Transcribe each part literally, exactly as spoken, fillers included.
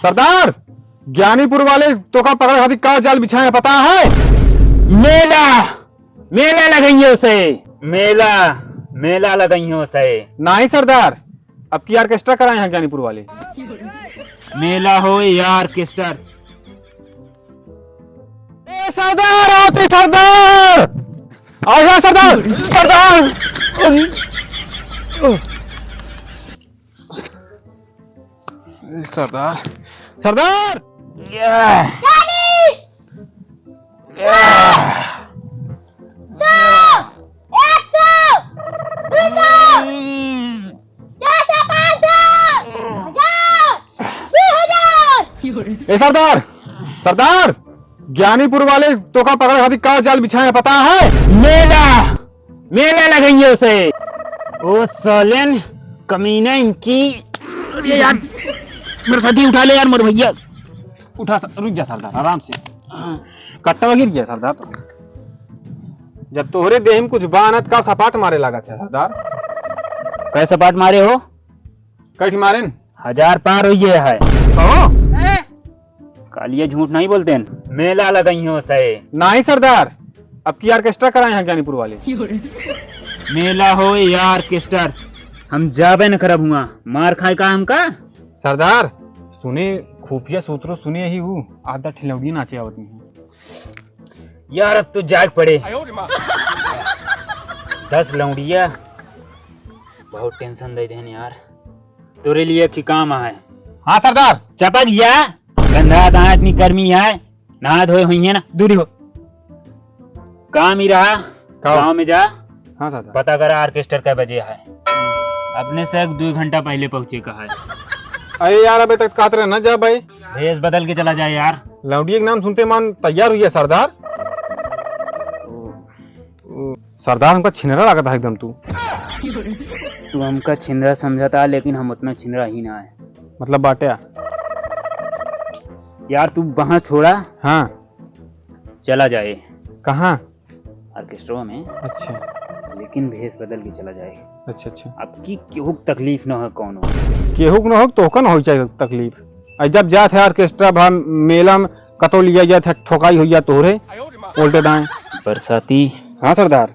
सरदार, ज्ञानीपुर वाले तोका पकड़े खातिर का जाल बिछाए हैं, पता है? मेला, मेला लगइयो से। मेला, मेला लगइयो से। नाही सरदार, अब की orchestra कराए हैं ज्ञानीपुर वाले। मेला हो या orchestra। ए सरदार, आओ तो सरदार, आओ यहाँ सरदार, सरदार। सरदार, सरदार। चालीस! सौ! एक सौ! दो सौ! चार सौ, पाँच सौ! हजार! दो हजार! ए सरदार, सरदार, ज्ञानीपुर वाले तोका पकड़े खातिर का जाल बिछाए हैं, पता है? मेला, मेला लगइयो से। ओ सालेन, कमीना इनकी। अरे यार, मेरे साथी उठा ले यार, मोरे भइया। उठा स-, रुक जा सरदार, आराम से। कट्टवा गिर गया सरदार। जब तोहरे देह में कुछ बा ना, त का सपाट मारे लागत है सरदार? कै सपाट मारे हो? कैठी मारेन? हजार पार होइ गया है। कहो? कालिया झूठ नहीं बोलते हैं। मेला लगइयो से। नाही सरदार, अब की orchestra कराए हैं ज्ञानीपुर वाले। मेला हो या orchestra, हम जाबे न करब हुआ। मार खाए का हमका? सरदार, सुने, खुफिया सूत्रों सुने ही हूँ, आधा ठिलौड़ी नाचे आवत नहीं। यार, अब तो जाग पड़े। दस लौंडिया बहुत tension दे देन यार। तोरे लिए एक ही काम है। हाँ सरदार। चपक जा, गंधा कहाँ, इतनी गर्मी है, नहा धोए हुई है ना, दूरी हो। काम ही रहा, का? गाँव में जा, हाँ सरदार। पता करा orchestra कै बजे है, अपने से एक दो घंटा पहले पहुँचे का है। अरे यार, अबे तक कहत रहे ना जा भाई। भेष बदल के चला जाए यार। लौंडिया के नाम सुनते मान तैयार हुई है सरदार। ओ, सरदार, हमका छिनरा लागत है एकदम तू। तू हमका छिनरा समझता, लेकिन हम उतना छिनरा ही ना है। मतलब बाटे आ? यार, तू वहाँ छोड़ा। हाँ। चला जाए। कहाँ? Orchestra में। अच्छा। लेकिन भेष बदल के चला जाए। अच्छा, अच्छा। अब की केहू के तकलीफ न हो कौनो। केहू के न हो, तोहका न हो चाहे तकलीफ। आ जब जात है orchestra भा मेला में, कतौ लिया जात है, ठोकाई हो जात तोहरे, उल्टे दाएं। बरसाती। हाँ सरदार।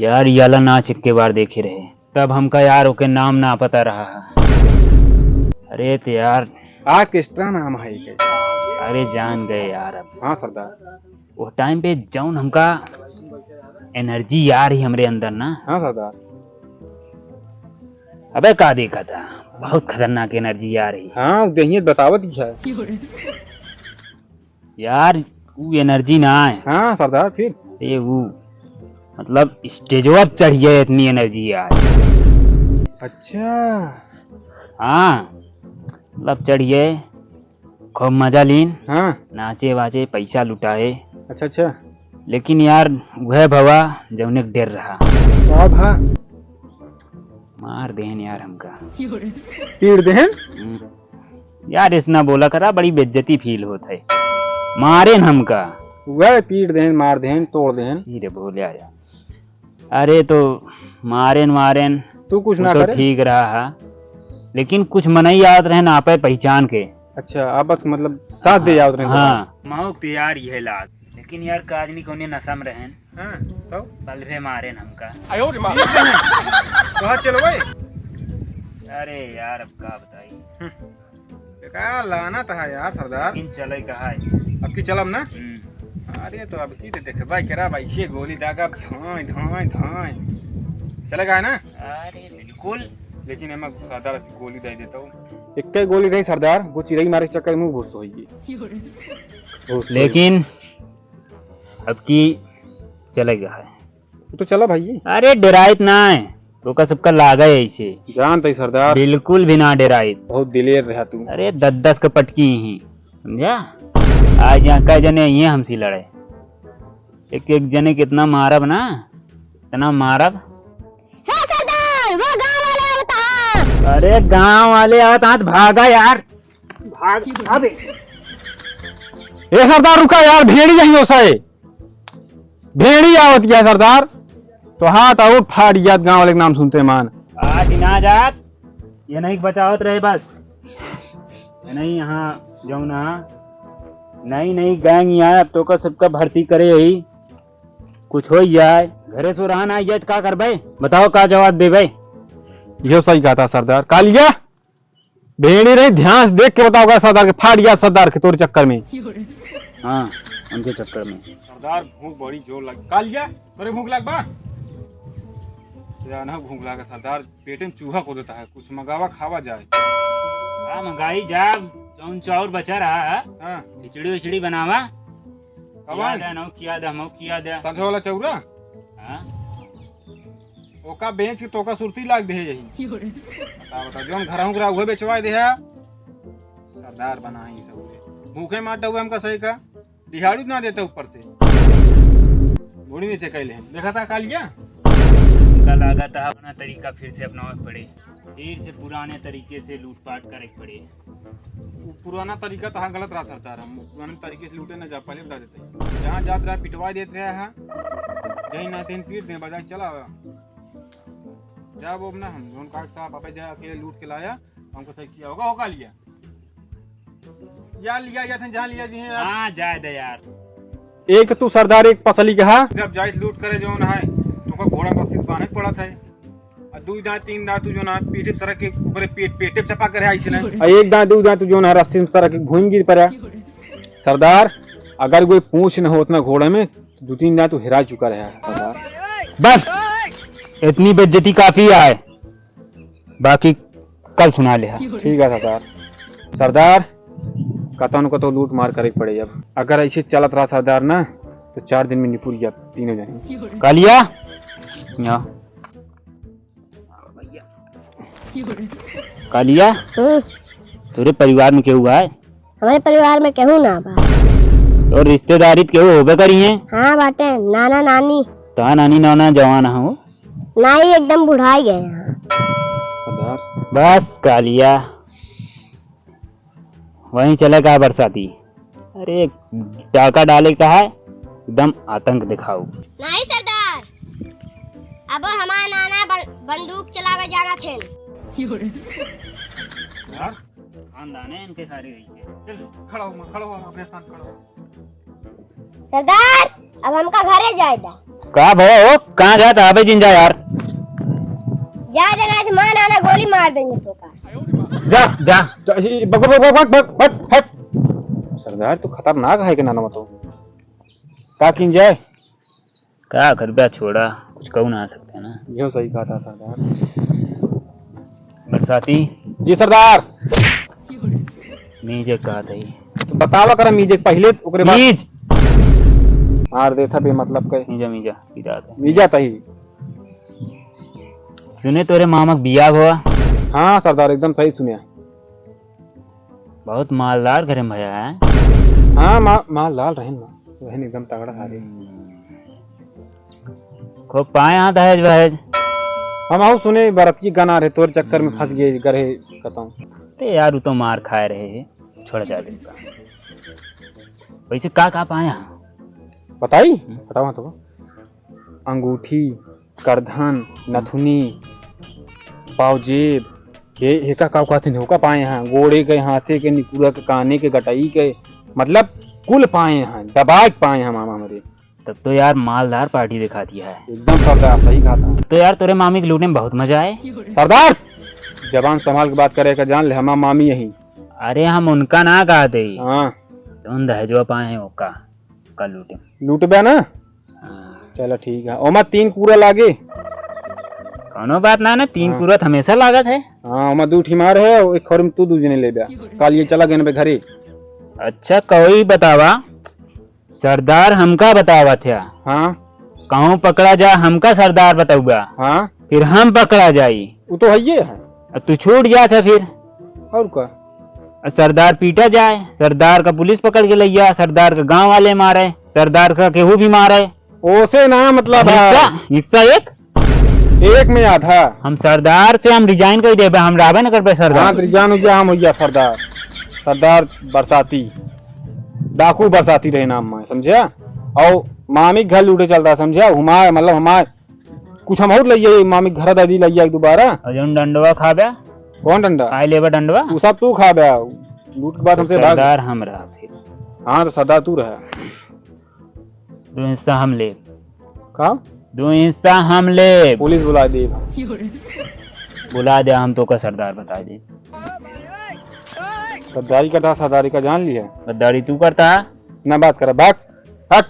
यार, ई वाला नाच एक बार देखे रहे, तब हमका यार ओके नाम ना पता रहा है। अरे तो यार, orchestra नाम है के? अरे जान गए यार। अब हाँ सरदार। वो time पे जौन हमका energy आ रही हमरे अंदर ना। हाँ सरदार। अबे का देखा था, बहुत खतरनाक energy आ रही। हाँ, देहिए बतावत ही है। यार, ऊ energy ना आए। हाँ सरदार, फिर? अरे ऊ, मतलब, स्टेजवा पे चढ़ गए, इतनी energy यार। अच्छा। हाँ, मतलब, चढ़ गए, खूब मजा लीन। हाँ। नाचे वाचे, पैसा लुटाए। अच्छा, अच्छा। लेकिन यार, वह भवा, जौने के डर रहा। का भा? मार देहन यार हमका। पीट देहन? हम्म। यार, ऐसना बोला करा, बड़ी बेइज्जती feel होत है। मारेन हमका। वह पीट देहन, मार देहन, तोड़ देहन। ई रे बोल्या यार। अरे तो मारेन, मारेन। तू कुछ वो ना तो करे। ठीक रहा है। लेकिन कुछ मनई आवत रहेन आपे पहचान के। अच्छा, आपस मतलब साथ दे जावत रहेन। हाँ। मौक तो यार यह लाग। लेकिन यार, काजनी कौने नशा में रहेन। हाँ, तो? बलरे मारेन हमका। आयो रे माँ। कहाँ चलो भाई? अरे यार, अब का बताई? हम्म। बेकार लानत है यार सरदार। लेकिन चले का है? अब की चलब ना? हम्म। अरे तो अब की तो देखे भाई, करा भाई, ये गोली दागा, धाय, धाय, धाय। चले का है ना? अरे बिल्कुल। लेकिन एमा सरदार गोली दे देता हूँ। एक गोली नहीं सरदार, वो चिरई मारे के चक्कर में घुस होई। घुस होई। लेकिन अब की चले गया है। तो चला भाई। अरे डेराइत ना है, तो का सबका लागा है ऐसे। जानत ही सरदार। बिल्कुल भी ना डेराइत। बहुत दिलेर रहा तू। अरे दस दस के पटकी ही, समझा? आज यहाँ कै जने आई हैं हमसे लड़े, एक एक जने कितना मारब ना, इतना मारब। हे सरदार, वो गांव वाले आवत हैं। अरे गांव वाले आवत हैं, भागा यार, भाग। अबे ए सरदार रुका यार, भेड़ी यहीं ओसाए। भेड़ी आवत है सरदार, तो हाथ आउट फाट जात गांव वाले के नाम सुनते मान। आज ना जात, ये नहीं बचावत रहे बस। नहीं, यहाँ जौन है, नई नई gang यहाँ, अब तो का सबका भर्ती करे यही, कुछ हो जाए। घरे से रहा ना जाए तो का करबे? बताओ, का जवाब देबे? यो सही कहा था सरदार। कालिया, भेड़ी रही, ध्यान से देख के बताओ का सरदार के, फाट गया सरदार के तोरे चक्कर में। हाँ, उनके चक्कर में। सरदार, भूख बड़ी जोर लग। कालिया, तोरे भूख लग बा? या ना भूख लागे सरदार, पेटे में चूहा कूदता है, कुछ मंगावा खावा जाए। हाँ, मंगाई जा, जौन चाउर बचा रहा है, हाँ। खिचड़ी उचड़ी बनावा। कब किया आए? दे, नौ किया दे, हमौ किया दे। संझा वाला चौरा? हाँ। ओका बेच के तोका सुरती लाग दे यही। बता, बता, जौन घर हूँ रहा, उहे बेचवा दे है। सरदार बनाई सब। भूखे मार डउए हमका सही का। दिहाड़ू ना देता ऊपर से। बूढ़ी नीचे कैले हैं। देखा था कालिया? उनका लागत है अपना तरीका फिर से अपनावे के पड़े, फिर से पुराने तरीके से लूटपाट करे के पड़े। वो पुराना तरीका तो हाँ गलत रहा सरदार, हम पुराने तरीके से लूटे ना जा, पहले बता देते हैं। जहाँ जात रहा पिटवा देत रहे हैं, जहीं ना तहीं पीट दे, बजाय चला। जा वो अपना हम जौन काका साहब आपे जा अकेले लूट के लाया, हमको सही किया होगा, होगा लिया। या लिया, या थे जहाँ लिया जी हैं यार। हाँ, जाए दे यार। एक तो तू सरदार एक पसली कहा। जब जाइत लूट करे जौन है, तो ओकर घोड़ा बस्ती से बान्हे के पड़त है। आ दुई दाँत, तीन दाँत तू जौन है, पीठे पे सरक के ऊपरे पेट, पेटे पे चपा करे आइसे नहीं। आ एक दाँत, दुई दाँत तू जौन है, रस्सी में सरक के भूमि गिर पड़ा। सरदार, अगर कोई पूँछ न होत ना घोड़े में, तो दो तीन दाँत तू हेरा चुका रहा है, सरदार। बस, इतनी बेइज्जती काफी है। बाकी कल सुना ले। ठीक है सरदार। सरदार, कतौ न कतौ लूट मार करे के पड़े अब। अगर ऐसे चलत रहा सरदार ना, तो चार दिन में निपुर गया तीनों जने। कालिया, यहाँ। कालिया, हम्म। तोरे परिवार में केहू है? हमारे परिवार में केहू ना बा। तो रिश्तेदारी त केहू होबे करी है? हाँ बाटे, नाना नानी। तो नानी नाना जवान हो? नाई, एकदम बुढ़ाई गए हैं। बस कालिया, वहीं चले का बरसाती। अरे, डाका डाले का है, एकदम आतंक दिखाओ। नहीं सरदार, अब हमार नाना बं-, बंदूक चलावे जाना थे। यार, खानदान है इनके सारे यही है। चल, खड़ा हो, माँ, खड़ा हो, अपने स्थान खड़ा हो। सरदार, अब हमका घरे जाए दा। का भवा हो? कहाँ जात? आबे जिन जा यार। जाए दे, नहीं तो माँ नाना गोली मार देंगे तो का। जा, जा, जा, ई, बक, बक, हट। सरदार, तू खतरनाक है के नाना तो। का किन जाए? का करबे, छोड़ा, कुछ कहू ना सकते ना। यो सही कहा था सरदार। बरसाती। जी सरदार। मीजे कहा था ही। तो बतावा करा मीजे पहले, ओकरे बाद मीज। मार देता बेमतलब के। मीजा, मीजा, मीजा था। मीजा तही। सुने तोरे मामा के बियाह हुआ? हाँ सरदार, एकदम सही सुने। बहुत मालदार घरे में भया है। हाँ, मा-, मालदार रहन ना, रहन एकदम तगड़ा था रे। खूब पाए हाँ दहेज वहेज। हम आऊ सुने बरतिये गना रहे, तोर चक्कर में फंस गए, गरहे कतौ। अरे यार, उ तो मार खाए रहे है, छोड़ जा दे का। वैसे का का पाए हाँ? बताई? हम्म। बतावा तो। अंगूठी, करधन, नथुनी, पावजेब, हे, हेका का कहते हैं, होका पाए हैं, गोड़े के, हाथे के, निकुरा के, काने के, गटई के, मतलब कुल पाए हैं, दबाए के पाए हैं मामा हमरे। तब तो यार मालदार पार्टी दिखा दिया है। एकदम सरदार, सही कहा था। तो यार तोरे मामी के लूटे में बहुत मजा आए। सरदार, जबान संभाल के बात करे का जान ले, हमार मामी यही। अरे हम उनका ना कहते ही। हाँ। जौन दहेजवा पाए हैं ओका, ओका लूटे। लूटबे ना? हाँ। चलो ठीक है। ओमा तीन कूड़ा लागे? कौनो बात ना, ना, तीन हाँ। कूड़ा तो हमेशा लागत है। हाँ, ओमा दू ठी मार है, एक खोर में तू दू जने लेबे। काल ये चला गए ना बे घरे। अच्छा, कोई बतावा, सरदार हमका बतावत है। हाँ। कहूँ पकड़ा जा, हमका सरदार बतौबा। हाँ। फिर हम पकड़ा जाई। वो तो हइये है। अब तू छूट जात है फिर। और का? अब सरदार पीटा जाए, सरदार का पुलिस पकड़ के लइया, सरदार का गांव वाले मारे, सरदार का केहू भी मारे। ओसे ना मतलब है। हिस्सा, हिस्सा एक? एक में आधा। हम सरदार से हम resign कर देबे, हम रहबे न करबे सरदार। हाँ, तो resign हो गया, हम हो गया सरदार। सरदार बरसाती, डाकू बरसाती रहे नाम में, समझे? और मामी के घर लूटे चलता, समझे? हमार, मतलब, हमार कुछ हम और लइये, मामी घर दादी लइये दोबारा। और जौन डंडवा खाबे? कौन डंडा? खाए लेबे डंडवा? उ सब तू खाबे। लूट के बाद तो हमसे भाग। सरदार हम रहा फिर। हाँ, तो सरदार तू रहा। दो हिस्सा हम ले। का? दो हिस्सा हम ले। पुलिस बुला दे। बुला दे, हम तो का सरदार बता दे। गद्दारी करता, सरदारी का जान लिया। गद्दारी तू करता है? ना बात करा, भाग, हट।